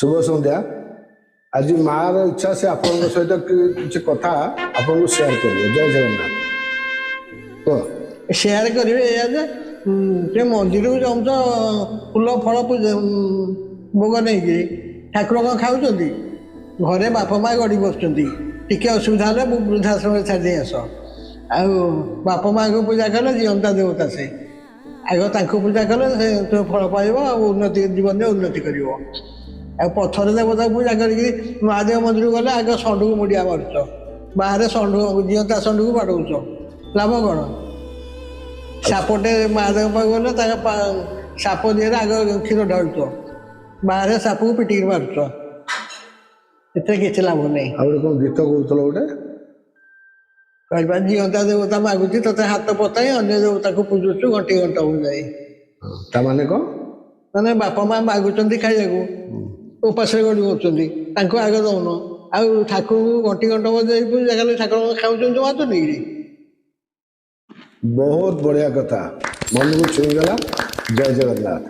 ଶୁଭ ସନ୍ଧ୍ୟା। ଆଜି ମାର ଇଚ୍ଛା, ସେ ଆପଣଙ୍କ ସହିତ କିଛି କଥା ଆପଣଙ୍କୁ ସେୟାର କରିବେ। ଜୟ ଜଗନ୍ନାଥ। କୁହ। ସେୟାର କରିବେ ଏଇଆ ଯେ ସେ ମନ୍ଦିରକୁ ଯାଉଛ ଫୁଲ ଫଳ ପୂଜା ଭୋଗ ନେଇକି, ଠାକୁର କ'ଣ ଖାଉଛନ୍ତି? ଘରେ ବାପା ମା ଗଡ଼ି ବସୁଛନ୍ତି, ଟିକେ ଅସୁବିଧା ହେଲେ ମୁଁ ବୃଦ୍ଧାଶ୍ରମରେ ଛାଡ଼ି ଦେଇ ଆସ। ଆଉ ବାପା ମାଆଙ୍କୁ ପୂଜା କଲେ ଜିଅନ୍ତା ଦେବତା ସେ, ଆଗ ତାଙ୍କୁ ପୂଜା କଲେ ସେ ତୁମେ ଫଳ ପାଇବ ଆଉ ଉନ୍ନତି ଜୀବନରେ ଉନ୍ନତି କରିବ। ଆଉ ପଥର ଦେବତାକୁ ପୂଜା କରିକି ମହାଦେବ ମନ୍ଦିରକୁ ଗଲେ ଆଗ ଷଣ୍ଢକୁ ମୁଣ୍ଡିଆ ମାରୁଛ, ବାହାରେ ଷଣ୍ଢ ଜିଅନ୍ତା ଷଣ୍ଢକୁ ବାଡ଼ଉଛ, ଲାଭ କ'ଣ? ସାପଟେ ମହାଦେବ ପାଖକୁ ଗଲେ ତାଙ୍କ ସାପ ଦିହରେ ଆଗ କ୍ଷୀର ଢାଳୁଛ, ବାହାରେ ସାପକୁ ପିଟିକିରି ମାରୁଛ, ଏଥିରେ କିଛି ଲାଭ ନାହିଁ। ଆଉ ଗୋଟେ କ'ଣ ଗୀତ କହୁଥିଲ ଗୋଟେ? କହିବା ଜିଅନ୍ତା ଦେବତା ମାଗୁଛି ତୋତେ ହାତ ପତାଇ, ଅନ୍ୟ ଦେବତାକୁ ପୂଜୁଛୁ ଘଣ୍ଟି ଘଣ୍ଟ ବଜାଇ। ତା ମାନେ କ'ଣ? ମାନେ ବାପା ମା ମାଗୁଛନ୍ତି ଖାଇବାକୁ, ଉପାସରେ ଗଡ଼ି ମରୁଛନ୍ତି, ତାଙ୍କୁ ଆଗ ଦଉନ, ଆଉ ଠାକୁରଙ୍କୁ ଘଣ୍ଟି ଘଣ୍ଟ ବଜାଇ ପୂଜା କଲେ ଠାକୁର ଖାଉଛନ୍ତି ମାରୁଛନ୍ତି କି? ବହୁତ ବଢିଆ କଥା, ମନକୁ ଛୁଇଁଗଲା। ଜୟ ଜଗନ୍ନାଥ।